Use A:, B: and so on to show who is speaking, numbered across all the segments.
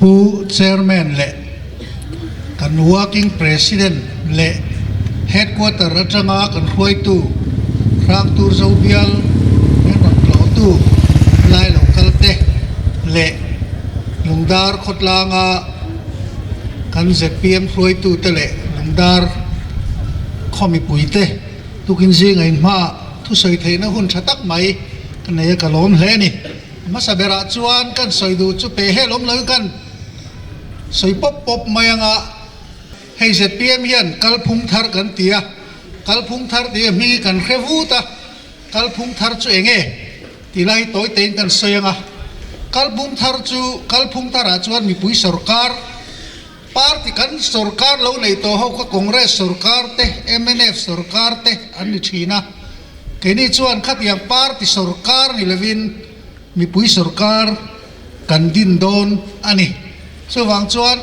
A: Pu Chairman leh kan Working President leh Headquarter atanga kan hruaitu Hrangtur Zobial min rawn tlawhtu lai lo kal te leh Lungdar khawtlanga kan zpm hruaitu te leh Lungdar khaw mipui te tukin zinga inhmaah thusawi theihna hun tha tak mai ka nei a ka lawm hle a ni. Hmasa berah chuan kan sawi duh chu peh hel awm loin kan sawi pawp pawp mai anga hei zpm hian kalphung thar kan ti a, kalphung thar tih a hming hi kan hre vut a, kalphung thar chu eng nge tih lai hi tawi tein kan sawi anga, kalphung thar chu kalphung tharah chuan mipui sorkar party kan sorkar lo neih tawh ho kha Congress sorkar te mnf sorkar te an ni thin a. Keini chuan khatiang party sorkar ni lovin mipui sorkar kan din dawn a ni. Chuvang chuan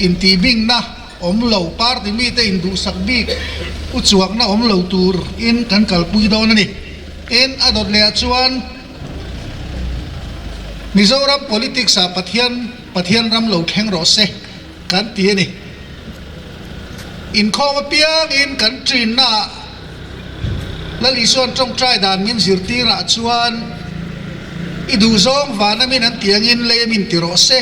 A: intihbingna awm lo, party mite induhsak bik u chuakna awm lo turin kan kalpui dawn a ni. Tin, a dawt lehah chuan Mizoram politics ah Pathian Pathian ram lo thleng rawh se kan ti a ni. Inkhawm apiangin kan ṭinnaah Lal Isua'n ṭawngṭai dan min zirtirah chuan i duhzawng vana min an tih angin lei a min ti rawh se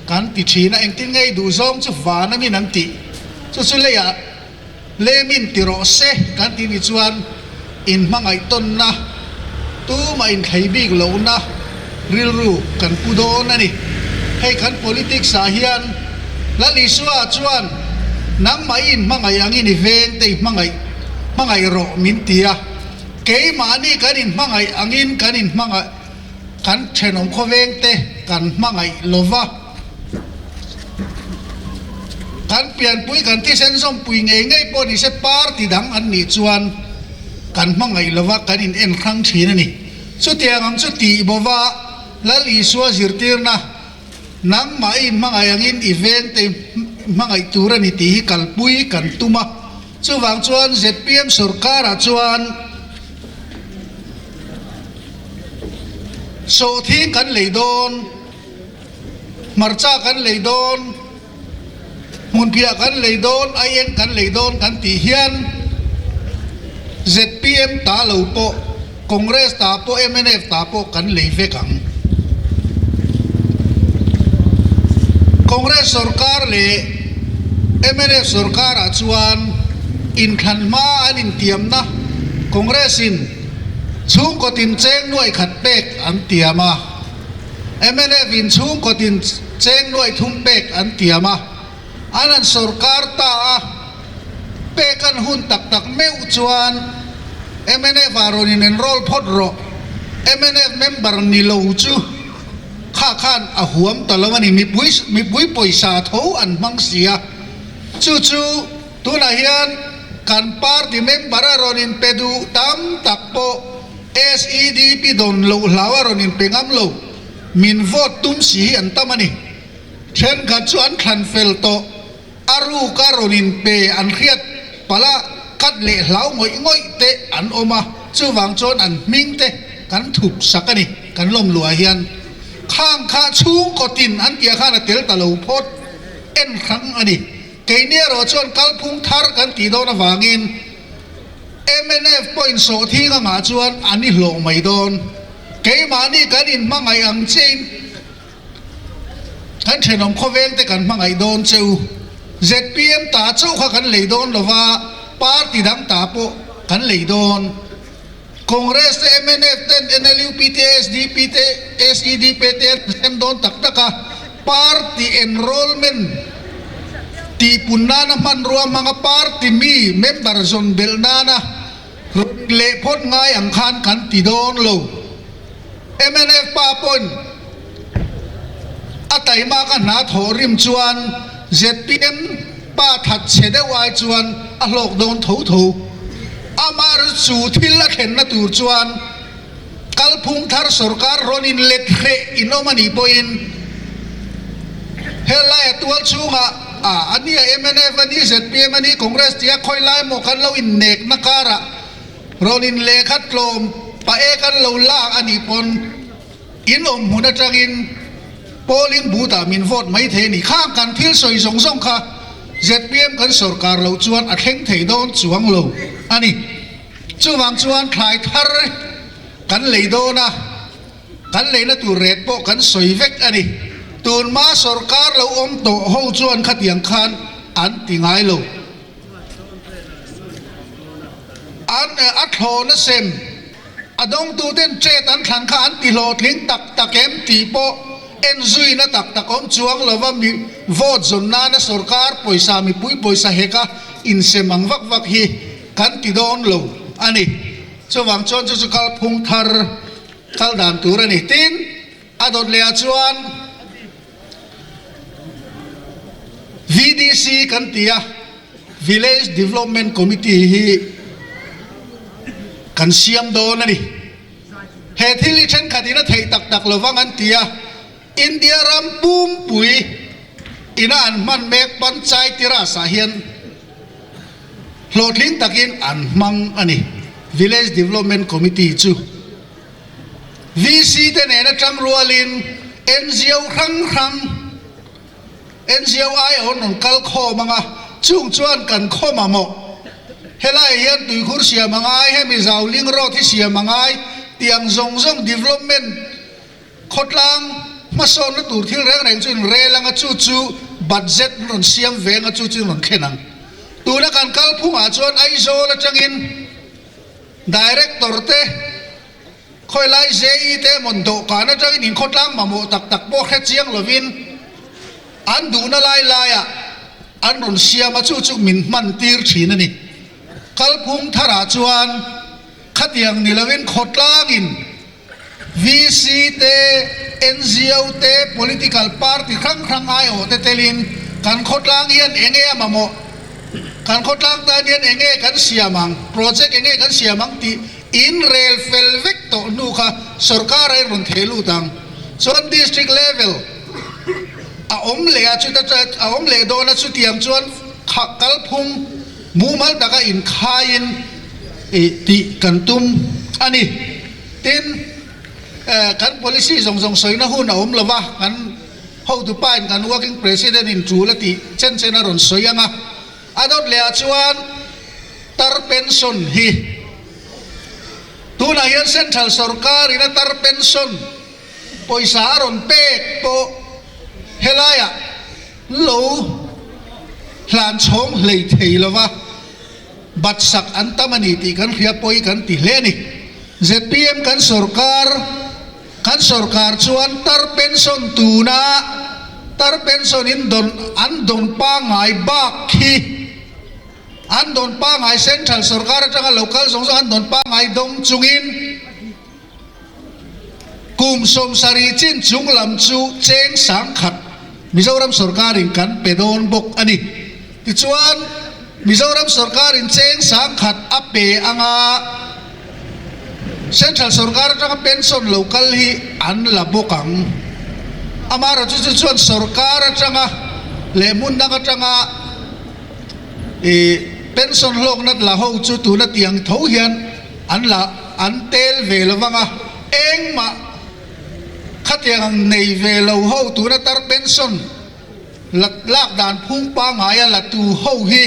A: kan ti ṭhin a, engtin nge i duhzawng chu vana min an tih chu chu leiah lei a min ti rawh se kan tih ni chuan inhmangaih tawnna tumah inthlei bik lohna rilru kan pu dawn a ni. Hei kan politics ah hian Lal Isua chuan nangmah i inhmangaih angin i veng te i hmangaih hmangaih rawh min ti a, keimahni kan inhmangaih angin kan inhmangaih kan thenawm khawveng te kan hmangaih lova. Kan pianpui kan thisen zawmpui ngei ngei pawh ni se party dang an nih chuan kan hmangaih lova kan in en hrang thin a ni. Chutiang ang chu tih bova Lal Isua zirtirna nangmah i inhmangaih angin i vengte i hmangaih tur a ni tih hi kalpui kan tum a. Chuvang chuan zpm sorkarah chuan sawhthing kan lei dawn. Hmarcha kan lei dawn, hmunphiah kan lei dawn, aieng kan lei dawn kan tih hian zpm ta lo pawh, Congress ta pawh, mnf ta pawh kan lei vek ang. Congress sorkar leh mnf sorkarah chuan inthlan hma an intiamna Congress in chhungkaw tin cheng nuaih khat pek an tiam a. Mnf in chhungkaw tin cheng nuaih thum pek an tiam a, an han sorkar ta a, pek an hun tak tak meuh chuan mnf ah rawn in enroll phawt rawh, mnf member ni lo chu kha khan a huam ta lo a ni, mipui mipui pawisa tho an hmang si a, chu chu tunah hian kan party member a rawn in pe duh tam tak pawh. SEDP dawn loh hlau a rawn inpe ngam lo, min vote tum si hi an tam a ni. Thenkhat chu an thlan fel tawh, a ruk a rawn inpe an hriat palh a, kat leh hlau ngawih ngawih te an awm a, chuvang chuan an hming te kan thup sak a ni, kan lawm luah hian. Khang kha chhungkaw tin an tih ah khan a tel ta lo phawt en hrang a ni. Keini erawh chuan kalphung thar kan tih dawn avangin, Mnf pawhin sawhthing a ngah chuan an i hlawh mai dawn. Keimahni kan inhmangaih ang chein kan thenawm khawveng te kan hmangaih dawn che u. Zpm ta chauh kha kan lei dawn lova, party dang ta pawh kan lei dawn. Congress te, mnf ten, NLUP te, SDP te, SEDP te an sem dawn tak tak a, party enrollment tihpun nana hmanrua hmanga party mi member zawn belh nana rawn leh phawt ngai ang khan kan ti dawn lo. Mnf pa pawhin a taimak a hna thawh rim chuan zpm pa that chhe deuh ai chuan a hlawk dawn tho tho. Amah chu thil a thlenna tur chuan Kalphung thar sorkar rawn in let hreh in awm a nih pawhin helaia tual chhungah a a nia mnf a ni, zpm a ni, Congress tia khawi lai maw kan lo innekna karah rawn in lehkha tlawm pa e kan lo lak a nih pawn in awm hmun atangin. Polling booth ah min vote mai thei a ni. Khang kan thil sawi zawng zawng kha zpm kan sorkar loh chuan a thleng thei dawn chuang lo a ni. Chuvang chuan thlai thar kan lei dawn a, kan leina tur ret pawh kan sawi vek a ni. Tunhma sorkar lo awm tawh ho chuan khatiang khan an ti ngai lo. An a thlawna sem a dawngtuten chet an thlan kha an ti hlawhtling tak tak em tih pawh en zuina tak tak awm chuang lova mi vote zawn nana sorkar pawisa mipui pawisa heka insem ang vak vak hi kan ti dawn lo a ni. Chuvang chuan chu chu kalphung thar kal dan tur a ni. Tin, a dawt leh ah chuan VDC kan ti a, Village Development Committee hi kan siam dawn a ni. He thil hi thenkhat in a theih tak tak lovang an ti a, India ram pumpui ina an hman mek Panchayati Raj ah hian hlawhtling takin an hmang a ni, Village Development Committee chu. VC te nen atang rualin NGO hrang hrang, NGO aiawh an rawn kal khawm ang a, chung chuan kan khaw mamawh, helaiah hian tuikhur siam a ngai, hemi zau ling road hi siam a ngai tih ang zawng zawng development khawtlang hmasawnna tur thil reng reng chu in rel ang a, chu chu budget an rawn siam ve ang a, chu chu in rawn thlen ang. Tuna kan kalphungah chuan Aizawl atangin Director te, khawilai JE te emaw dawhkan atangin inkhawtlang mamawh tak tak pawh hre chiang lovin an duhna lai laiah an rawn siam a, chu chu min hman tir thin a ni. Kalphung tharah chuan khatiang ni lovin khawtlangin VC te, NGO te, political party hrang hrang aiawh te telin kan khawtlang hian enge a mamawh, kan khawtlang tan hian enge kan siam ang, project enge kan siam ang tih in rel fel vek tawh hnu kha sorkar a in rawn theh lut ang. Chuan district level a awm leh a, chuta a awm leh dawn a, chutiang chuan kalphung mumal taka inkhaiin tih kan tum a ni. Tin, kan policy zawng zawng sawina hun a awm lo va, kan hotupain kan working president in tul a tih chen chen a rawn sawi ang a. A dawt leh ah chuan tar pension hi tunah hian central sorkar in a tar pension pawisa a rawn pek pawh helaiah lo hlan chhawng hlei thei lo va. Batsak an tam a ni tih kan hria pawi kan ti hle a ni. Zpm kan sorkar kan sorkar chuan tar pension tuna tar pension in dawn an dawn pangngai bak hi an dawn pangngai central sorkar atanga local zawng zawng an dawn pangngai dawng chungin kum 70 chin chung lam chu cheng 10,000 Mizoram sorkarin kan pe dawn bawk a ni. Tichuan, Mizoram sorkarin cheng 10,000 a pe anga Central sorkar atanga pension lo kal hi an la bawk ang. Amaherawhchu chu chuan sorkar atanga leh hmun dang atanga ih pension hlawkna la ho chu tuna tiang tho hian an la an tel ve lo vang a, engmah khatiang ang nei ve lo ho tuna tar pension la lak dan phung pangngaia la tu ho hi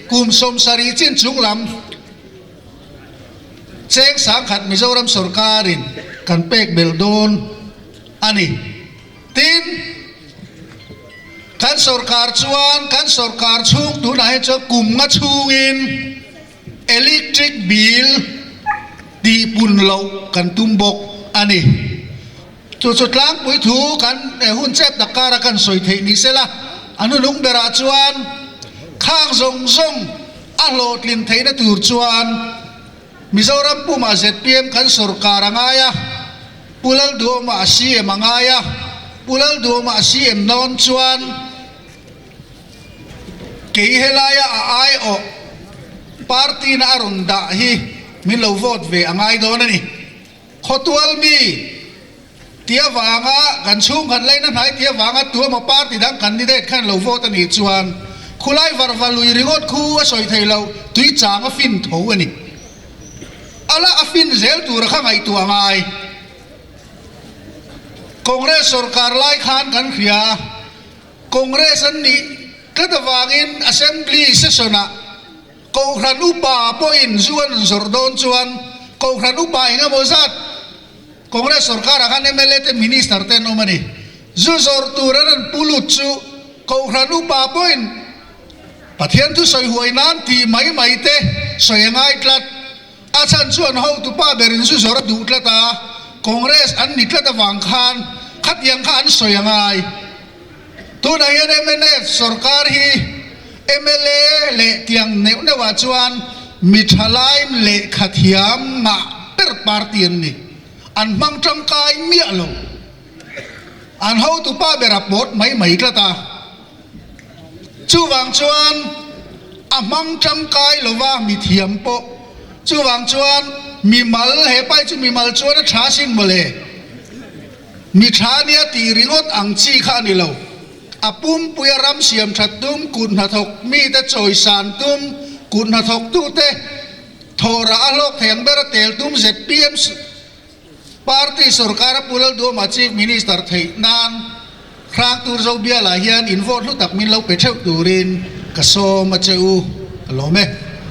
A: kum 70 chin chung lam cheng 10,000 Mizoram sorkarin kan pek belh dawn a ni. Tin, kan sorkar chuan kan sorkar chhung tunah hi chuan kum nga chhungin Electric bill tih pun loh kan tum bawk a ni. Chu chu tlangpui thu kan hun chep tak kara kan sawi theih ni sela, a hnunung berah chuan khang zawng zawng a hlawhtlin theihna tur chuan Mizoram pumah zpm kan sorkar a ngai a, Pu Lalduhawma a CM a ngai a, Pu Lalduhawma a CM nawn chuan, Kei helaia a aiawh party na a rawn dah hi min lo vote ve a ngai dawn a ni. Khawtual mi ti avanga kan chhungkhat laina hnai ti avanga tuama party dang candidate khan lo vote a nih chuan khulai varva lui ringawt khu a sawi thei lo, tui chang a fin tho a ni. A la a fin zel tura kha ngaihtuah a ngai. Congress sorkar lai khan kan hria a, Congress an nih tlat avangin Assembly session-ah Kohhran upa pawhin zu an zawrh dawn chuan Kohhran upa eng emaw zat Congress sorkarah khan mla te Minister te an awm a ni. Zu zawrh tur an rawn pu lut chu Kohhran upa pawhin Pathian thu sawi huai nan tih mai mai te sawi a ngai tlat. A chhan chuan hotupa berin zu zawrh a duh tlat a, Congress an ni tlat avang khan khatiang kha an sawi a ngai. Tunah hian mnf sorkar hi mla leh tiang neuh neuhah chuan mi thalai lehkha thiam ngah ber party an ni. An hmang tangkai miah lo. An hotupa ber a pawt mai mai tlat a. Chuvang chuan a hmang tangkai lova mi thiam pawh. Chuvang chuan mimal, he pai chu mimal chuan a tha sin mawle. Mi tha nia tih ringawt ang chi kha a ni lo. A pumpuia ram siam that tum, kut hnathawk mite chawisan tum, kut hnathawktute thawhrah a hlawk thei ang ber a tel tum zpm party sorkar a Pu Lalduama Chief Minister theih nan Hrangtur Zobialah hian in vote hlu tak min lo pe theuh turin ka sawm a che u. Ka lawm e.